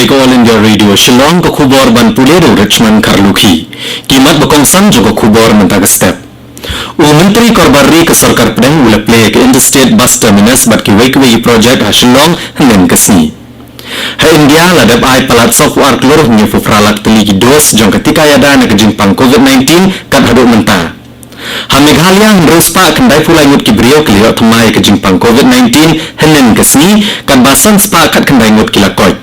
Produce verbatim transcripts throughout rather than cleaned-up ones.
Ka All India Radio Shillong, ka khubor ban pule da u Richmond Kharlukhi. Ki mat ba kongsan jong ka khubor mynta ka step. U Myntri Korbar Ri ka Sorkar Pdeng u la plie ïa ka Interstate Bus Terminus bad kiwei kiwei ki project ha Shillong hynnin ka sngi. Ha India la dep ai palat sawphew ar klur hynñiewphew phra lak tylli ki dos jong ka tika ïada na ka jingpang COVID nineteen kat haduh mynta. Ha Meghalaya hynriew spah khyndaiphew lai ngut ki briew ki la ïoh thymmai ïa ka jingpang COVID nineteen hynnin ka sngi, katba san spah khatkhyndai ngut ki la koit.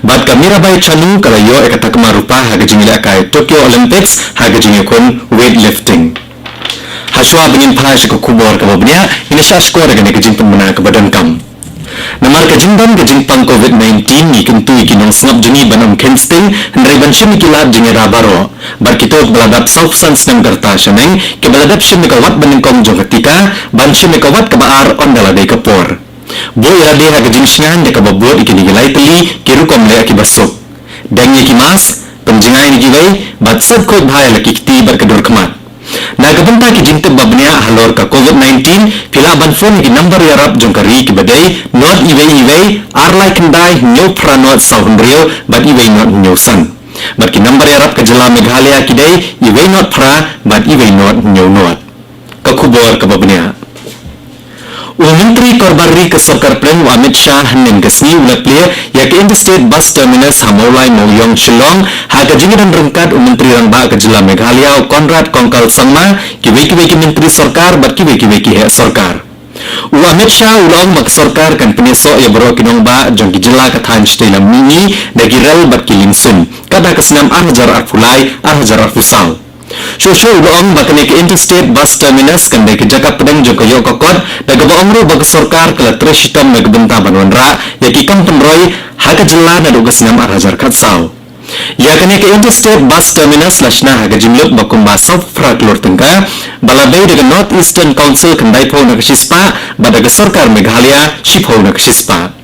Bad ka Mirabai Chanu ka la ïoh ïa ka takma rupa ha ka jingïalehkai Tokyo Olympics ha ka jingïakhun weightlifting. Hashwa ba ngin phai sha ka khubor kaba bniah, ngin ïa shah shkor ïa kane ka jingpynbna kaba donkam. Namar ka jingdon ka jingpang COVID nineteen, ngi kyntu ïa ki nongsngap jong ngi ban ym kheiñ sting, hynrei ban shim ïa ki lad jingïada baroh. Bad kito kiba la dap sawphew san snem ka rta shaneng, kiba la dep shim ïa ka wat banyngkong jong ka tika, ban shim ïa ka wat kaba ar ynda la dei ka por. Buh ïa lade ha ka jingshngaiñ da kaba bud ïa kine ki lai tylli ki rukom leh kiba suk. Deng ïa ki mask, pynjngai na kiwei, bad sait khuid bha ïa la ki kti bad ka dur khmat. Na ka bynta ki jingtip ba bniah halor ka COVID nineteen, phi lah ban phone ïa ki nambar ïarap jong ka ri kiba dei, nod iwei iwei, ar lai khyndai, hynñiew phra nod saw hynriew, bad iwei nod hynñiew san. Bad ki nambar ïarap ka jylla Meghalaya ki dei, iwei nod phra, bad iwei nod hynñiew nod. Ka khubor kaba bniah. U Myntri Korbar Ri ka Sorkar Pdeng u Amit Shah hynnin ka sngi u la plie ïa ka Interstate Bus Terminus ha Mawlai Mawiong Shillong, ha ka jingïadon ryngkat u Myntri Rangbah ka jylla Meghalaya u Conrad Kongkal Sangma, kiwei kiwei ki myntri sorkar bad kiwei kiwei ki heh sorkar. U Amit Shah u la ong ba ka sorkar kan pynïasoh ïa baroh ki nongbah jong ki jylla ka thaiñ shatei lam mihngi da ki rel bad ki liengsuiñ, katba ka snem ar hajar arphew lai, ar hajar arphew saw. Shuh shuh u la ong ba kane ka Interstate Bus Terminus kan dei ka jaka pdeng jong ka ïoh ka kot, da kaba ong ruh ba ka sorkar ka la trei shitom na ka bynta ban wanrah ïa ki kam pynroi ha ka jylla naduh ka snem ar hajar khatsaw. Ïa kane ka Interstate Bus Terminus la shna ha ka jinglut ba kumba sawphew phra klur tyngka, ba la bei da ka North Eastern Council khyndaiphew na ka shispah, bad da ka sorkar Meghalaya shiphew na ka shispah.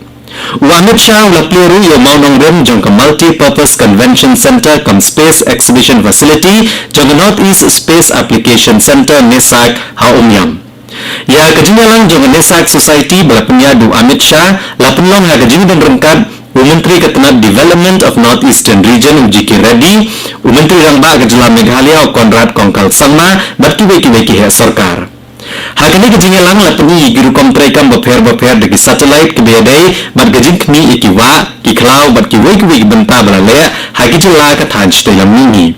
U Amit Shah u la plie ruh ïa u mawnongrim jong ka Multi-Purpose Convention Centre cum Space Exhibition Facility jong ka North East Space Application Centre, NESAC, ha Umiam. Ïa ka jingïalang jong ka NESAC Society ba la pynïaid da u Amit Shah la pynlong ha ka jingdon ryngkat u Myntri ka tnat Development of North Eastern Region u G K Reddy, u Myntri Rangbah ka jylla Meghalaya u Conrad Kongkal Sangma, bad kiwei kiwei ki heh sorkar. Ha kane ka jingïalang la pyni ïa ki rukom treikam bapher bapher da ki satellite kiba ïadei bad ka jingkhmih ïa ki wah, ki khlaw bad kiwei kiwei ki bynta ba la leh ha ki jylla ka thaiñ shatei lam mihngi.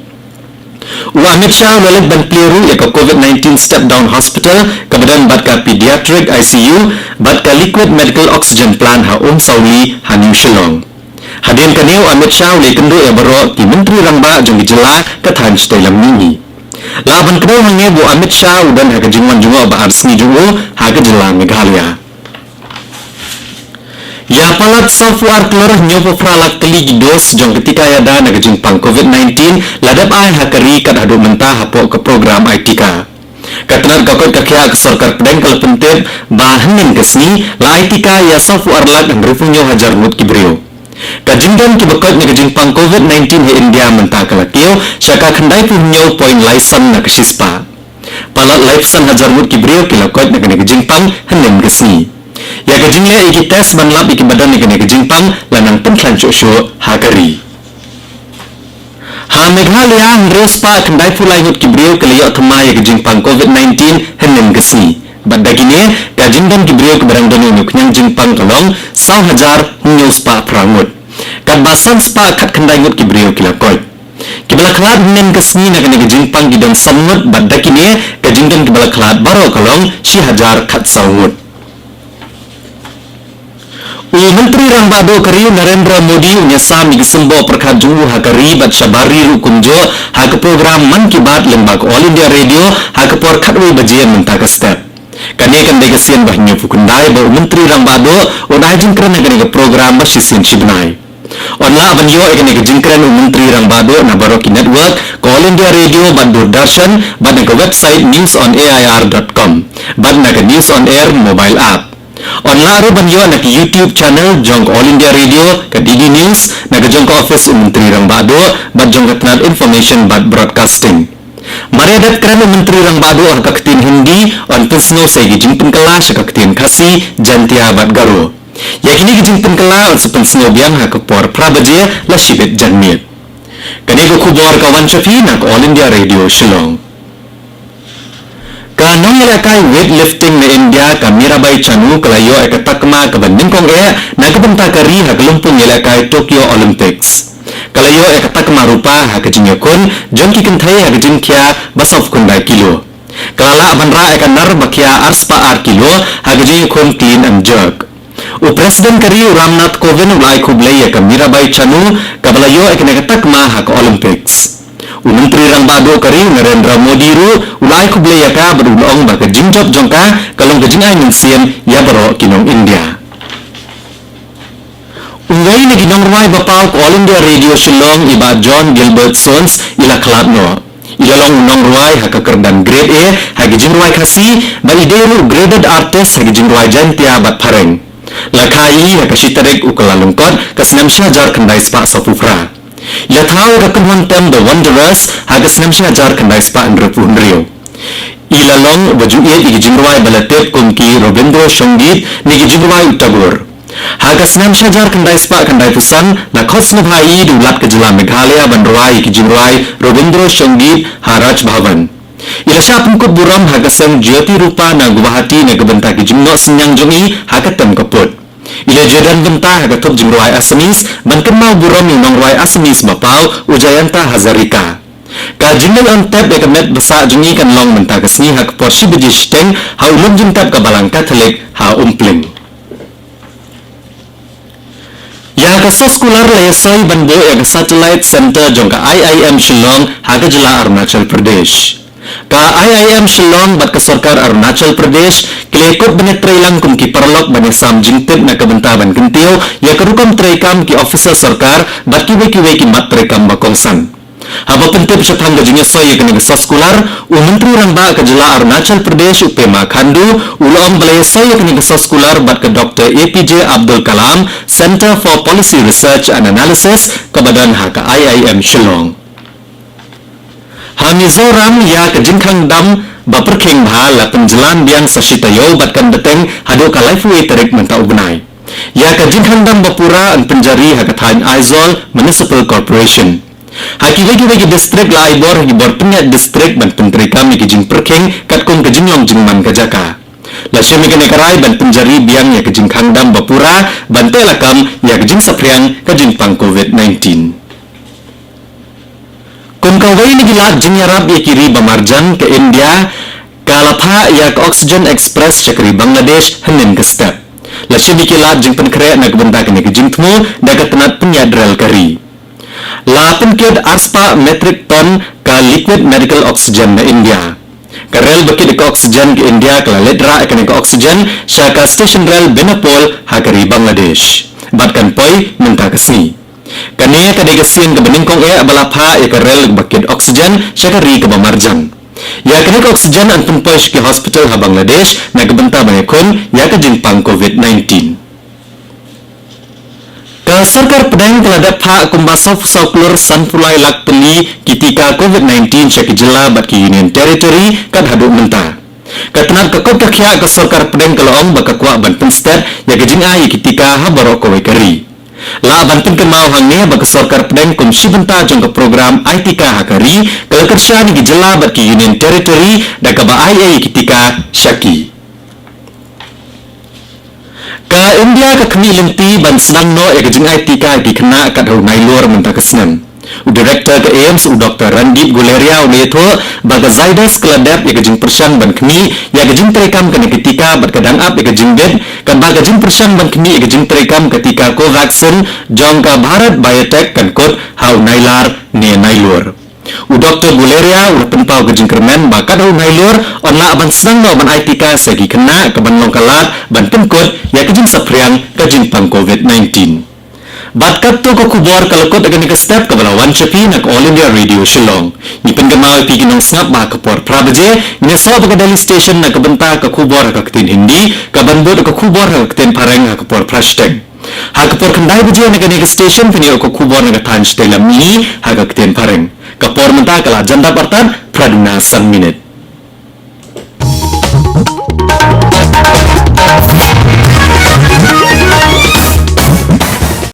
U Amit Shah u la leit ban plie ruh ïa ka COVID nineteen Step Down Hospital kaba don bad ka Pediatric I C U bad ka Liquid Medical Oxygen Plant ha Umsawli ha New Shillong. Hadien kane u Amit Shah u la ïakynduh ïa baroh ki Myntri Rangbah jong ki jylla ka thaiñ shatei lam mihngi. Lah ban kdew hangne ba u Amit Shah u don ha ka jingwan jngoh ba ar sngi jong u ha ka jylla Meghalaya. Ïa palat sawphew ar klur hynñiewphew phra lak tylli ki dos jong ka tika ïada na ka jingpang COVID nineteen la dep ai ha ka ri kat haduh mynta hapoh ka program ai tika. Ka tnat ka koit ka khiah ka sorkar pdeng ka la pyntip ba hynnin ka sngi la ai tika ïa sawphew ar lak hynriewphew hynñiew hajar ngut ki briew. Ka jingdon kiba koit na ka jingpang COVID nineteen ha India mynta ka la kiew sha ka khyndaiphew hynñiew point lai san na ka shispah. Palat laiphew san hajar ngut ki briew ki la koit na kane ka jingpang hynnin ka sngi. Ïa ka jingleh ïa ki test ban lap ïa kiba don ïa kane ka jingpang la nang pynkhlaiñ shuh shuh ha ka ri. Ha Meghalaya hynriew spah khyndaiphew lai ngut ki briew ki la ïoh thymmai ïa ka jingpang COVID nineteen hynnin ka sngi. Bad da kine, ka jingdon ki briew kiba dang don ha une u khñiang jingpang ka long saw hajar hynñiew spah phra ngut. Katba san spah khatkhyndai ngut ki briew ki la koit. Kiba la khlad hynnin ka sngi na kane ka jingpang ki don san ngut bad da kine, ka jingdon kiba la khlad baroh ka long shi hajar khatsaw ngut. U Myntri Rangbah Duh ka ri u Narendra Modi un ïasam ïa ki symboh pyrkhat jong u ha ka ri bad shabar ri ruh kumjuh ha ka program Mann Ki Baat lyngba ka All India Radio ha ka por khatwei baje mynta ka step. Kane kan dei ka sien ba hynñiewphew khyndai ba u Myntri Rangbah Duh un ai jingkren ha kane ka program ba shisien shibnai. Yn lah ban ïoh ïa kane ka jingkren u Myntri Rangbah Duh na baroh ki network ka All India Radio bad Doordarshan bad na ka website news on A I R dot com bad na ka News on Air mobile app. Yn lah ruh ban ïoh na ka YouTube channel jong ka All India Radio, ka D D News, na ka jong ka office u Myntri Rangbah Duh bad jong ka tnat Information bad Broadcasting. Mar ïa dep kren u Myntri Rangbah Duh ha ka ktien Hindi, yn pynsngew sa ïa ki jingpynkylla sha ka ktien Khasi, Jaintia bad Garo. Ïa kine ki jingpynkylla yn sa pynsngew biang ha ka por phra baje lashibit janmiet. Kane ka khubor ka wan sha phi na ka All India Radio Shillong. Ka nongïalehkai weightlifting na India ka Mirabai Chanu ka la ïoh ïa ka takma kaba nyngkong eh na ka bynta ka ri ha ka lympung ïalehkai Tokyo Olympics. Ka la ïoh ïa ka takma rupa ha ka jingïakhun jong ki kynthei ha ka jingkhia ba sawphew khyndai kilo. Ka la lah ban rah ïa ka nar ba khia arspah ar kilo ha ka jingïakhun clean and jerk. U President ka ri u Ramnath Kovind u la ai khublei ïa ka Mirabai Chanu kaba la ïoh ïa kane ka takma ha ka Olympics. U Myntri Rangbah Duh ka ri u Narendra Modi ruh u la ai khublei ïa ka bad u la ong ba ka jingjop jong ka ka long ka jingai mynsiem ïa baroh ki nong India. Uwei na ki nongrwai ba paw ka All India Radio Shillong i Bah John Gilbert Soanes i la khlad noh. I la long u nongrwai ha ka kyrdan grade A ha ki jingrwai Khasi bad i dei ruh graded artist ha ki jingrwai Jaintia bad Phareng. La kha ïa i ha ka shi tarik u Kyllalyngkot ka snem shi hajar khyndai spah sawphew phra. I la thaw ïa ka kynhun tem The Wanderers ha ka snem shi hajar khyndai spah hynriewphew hynriew. I la long ba ju ïeit ïa ki jingrwai ba la tip kum ki Rabindra Sangeet ne ki jingrwai u Tagore. Ha ka snem shi hajar khyndai spah khyndaiphew san la khot sngewbha ïa i da u Lat ka jylla Meghalaya ban rwai ïa ki jingrwai Rabindra Sangeet ha Raj Bhavan. I la shah pynkut burom ha ka seng Jyoti Rupa na Guwahati na ka bynta ki jingnoh synñiang jong i ha ka tem ka pud. I la jia don bynta ha ka thup jingrwai Assamese ban kynmaw burom ïa u nongrwai Assamese ba paw u Jayanta Hazarika. Ka jingleit on tep ïa ka met ba sah jong i kan long mynta ka sngi ha ka por shi baje shiteng ha u lum jingtep ka Balang Katholik ha Umpling. Ïa ka soskular la ïasoi ban buh ïa ka Satellite Center jong ka I I M Shillong ha ka jylla Arunachal Pradesh. Ka I I M Shillong bad ka sorkar Arunachal Pradesh ki la ïakut ban ïatreilang kum ki paralok ban ïasam jingtip na ka bynta ban kyntiew ïa ka rukom treikam ki officer sorkar bad kiwei kiwei ki mat treikam ba kongsan. Haba pyntip shaphang ka jingïasoi ïa kane ka soskular, u Myntri Rangbah ka jylla Arunachal Pradesh u Pema Khandu u la ong ba la ïasoi ïa kane ka soskular bad ka Doctor A P J Abdul Kalam Center for Policy Research and Analysis kaba don ha ka I I M Shillong. Ha Mizoram ïa ka jingkhang dam ba pyrkhing bha la pynjlan biang sa shi taïew bad kan bteng haduh ka laiphew wei tarik mynta u bnai. Ïa ka jingkhang dam ba pura yn pynjari ha ka thaiñ Aizawl Municipal Corporation. Ha kiwei kiwei ki distrik la ai bor ha ki bor pynïaid distrik ban pyntreikam ïa ki jingpyrkhing katkum ka jinglong jingman ka jaka. La shim ïa kane ka rai ban pynjari biang ïa ka jingkhang dam ba pura ban teh lakam ïa ka jingsaphriang ka jingpang Covid nineteen. Kum kawei na ki lad jingïarap ïa ki ri ba marjan, ka India ka la phah ïa ka Oxygen Express sha ka ri Bangladesh hynnin ka step. La shim ïa ki lad jingpynkhreh na ka bynta kane ka jingthmu da ka tnat pynïaid rel ka ri. La pynkit arspah metric ton ka liquid medical oxygen na India. Ka rel ba kit ïa ka oxygen ka India ka la leit rah ïa kane ka oxygen sha ka station rel Benapole ha ka ri Bangladesh. Bad kan poi mynta ka sngi. Kane ka dei ka sien kaba nyngkong eh ba la phah ïa ka rel ba kit oxygen sha ka ri kaba marjan. Ïa kane ka oxygen yn pynpoi sha ki hospital ha Bangladesh na ka bynta ban ïakhun ïa ka jingpang Covid nineteen. Ka sorkar pdeng ka la dep phah kumba sawphew saw klur sanphew lai lak tylli ki tika Covid nineteen sha ki jylla bad ki Union Territory kat haduh mynta. Ka tnat ka kot ka khiah ka sorkar pdeng ka la ong ba ka kwah ban pynstet ïa ka jingai ïa ki tika ha baroh kawei ka ri. Lah ban pynkynmaw hangne ba ka sorkar pdeng kum shi bynta jong ka program ai tika ha ka ri ka la kyrshan ïa ki jylla bad ki Union Territory da kaba ai ei ïa ki tika sha ki. Ka India ka khmih lynti ban sdang noh ïa ka jingai tika ïa ki khynnah kat ha u Nailur mynta ka snem. U Director ka AIIMS u Doctor Randeep Guleria u la ïathuh ba ka Zydus ka la dep ïa ka jingpyrshang ban khmih ïa ka jingtreikam kane ka tika bad ka dang ap ïa ka jingbit, katba ka jingpyrshang ban khmih ïa ka jingtreikam ka tika Covaxin jong ka Bharat Biotech kan kut ha u Nailar ne Nailur. U Doctor Guleria u la pynpaw ka jingkyrmen ba kat ha u Nailur yn lah ban sdang noh ban ai tika sha ki khynnah kaban long ka lad ban pynkut ïa ka jingsaphriang ka jingpang Covid nineteen. Bad katto ka khubor ka la kut ha kane ka step kaba la wan sha phi na ka All India Radio Shillong. Ngi pynkynmaw ïa phi ki nongsngap ba ha ka por phra baje ngin ïasoh bad ka Delhi Station na ka bynta ka khubor ha ka ktien Hindi, kaban bud ka khubor ha ka ktien Phareng ha ka por phra shiteng. Ha ka por khyndai baje na kane ka station phin ïoh ka khubor na ka thaiñ shatei lam mihngi ha ka ktien Phareng. Ka por mynta ka la jan dap artat phra duna san minit.